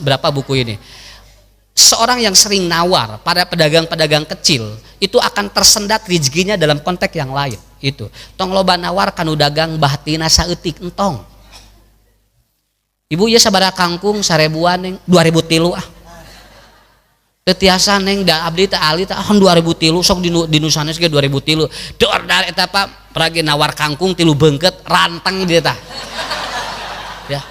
Berapa buku ini. Seorang yang sering nawar pada pedagang-pedagang kecil itu akan tersendat rezekinya dalam konteks yang lain. Itu. Tong loba nawar kanu dagang batina saeutik, entong. Ibu, ya sabaraha kangkung? 1000-an, Neng. 2003 ah. Teu tiasa, Neng, da abdi teh ali teh. Ah, 2003 sok di nu sanes ge 2003. Dor dar eta, Pak, paragi nawar kangkung tilu beungkeut ranteng dia tah. Ya.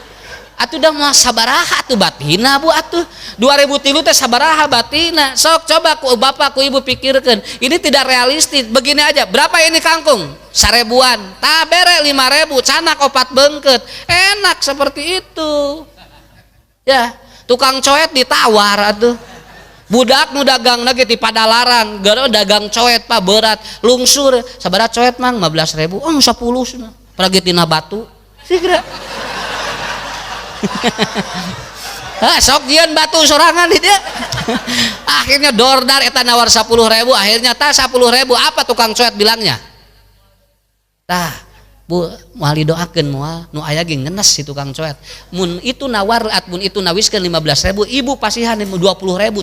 Atuh dah moal sabaraha atuh batina, Bu, atuh. 2003 teh sabaraha batina? Sok coba ku bapak ku ibu pikirkan. Ini tidak realistis. Begini aja, berapa ini kangkung? 1000-an. Tah, bere 5000, candak opat beungkeut. Enak seperti itu. Ya, tukang coet ditawar atuh. Budak nu dagang lagi di Padalarang, gara dagang coet, Pak, berat, lungsur. Sabaraha coet, Mang? 15.000. Oh, 10 cenah. Paragi tina batu. Sigera. Hah, sok jieun batu sorangan di dia. Akhirnya dordar eta nawar 10.000, akhirnya tah 10.000. Apa tukang coet bilangnya? Tah, Bu, moal didoakeun moal, nu aya ge ngenes si tukang coet. Mun itu nawar at mun itu nawiskeun 15.000, ibu pasihan 20.000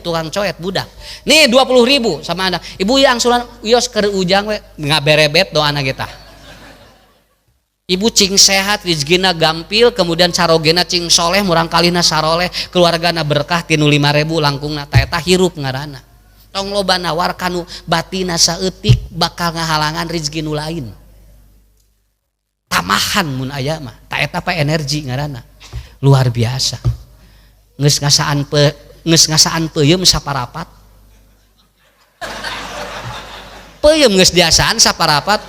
tukang coet budak. Nih 20.000 sama anak. Ibu yang sulan wios keur ujang we ngaberebet doana kita. Ibu cing sehat, rizkina gampil, kemudian carogena cing soleh, murangkalihna saroleh, keluargana berkah tinu 5000 langkungna. Ta eta hirup ngaranna. Tong loba nawar kanu batina saeutik, bakal ngahalangan rizki nu lain. Tamahan mun aya mah. Ta eta pa energi ngaranna. Luar biasa. Geus ngasaan peuyeum saparapat. Peuyeum geus diasaan saparapat.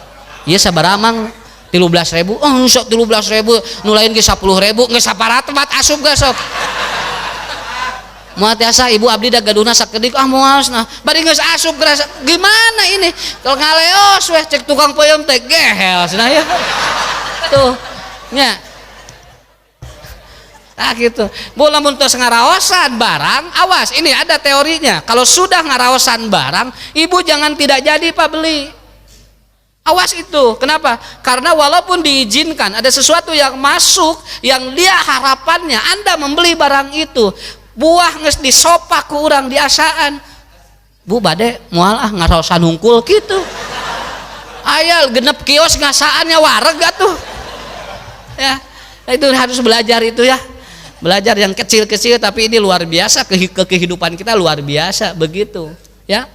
Ieu sabaraha, Mang? 13.000. Oh, sok 13.000, nu lain ge 10.000, geus saparapat asup ge sok. Moal tiasa, Ibu, abdi da gaduhna sakedik. Ah, moal nah. Bari geus asup gerasa gimana ini? Kalau ngaleos weh cek tukang peuyeum teh gehel cenah ya. Tuh. Nya. Nah gitu. Bu, lamun tos ngaraosan barang, awas, ini ada teorinya. Kalau sudah ngaraosan barang, ibu jangan tidak jadi, Pak, beli. Awas itu. Kenapa? Karena walaupun diizinkan ada sesuatu yang masuk yang dia harapannya Anda membeli barang itu. Buah geus disopak ku urang diasaan. Bu, bade moal ah, ngaraosan hungkul gitu. Aya genep kios ngasaannya wareg atuh. Ya, itu harus belajar itu ya. Belajar yang kecil-kecil, tapi ini luar biasa ke kehidupan kita, luar biasa begitu, ya.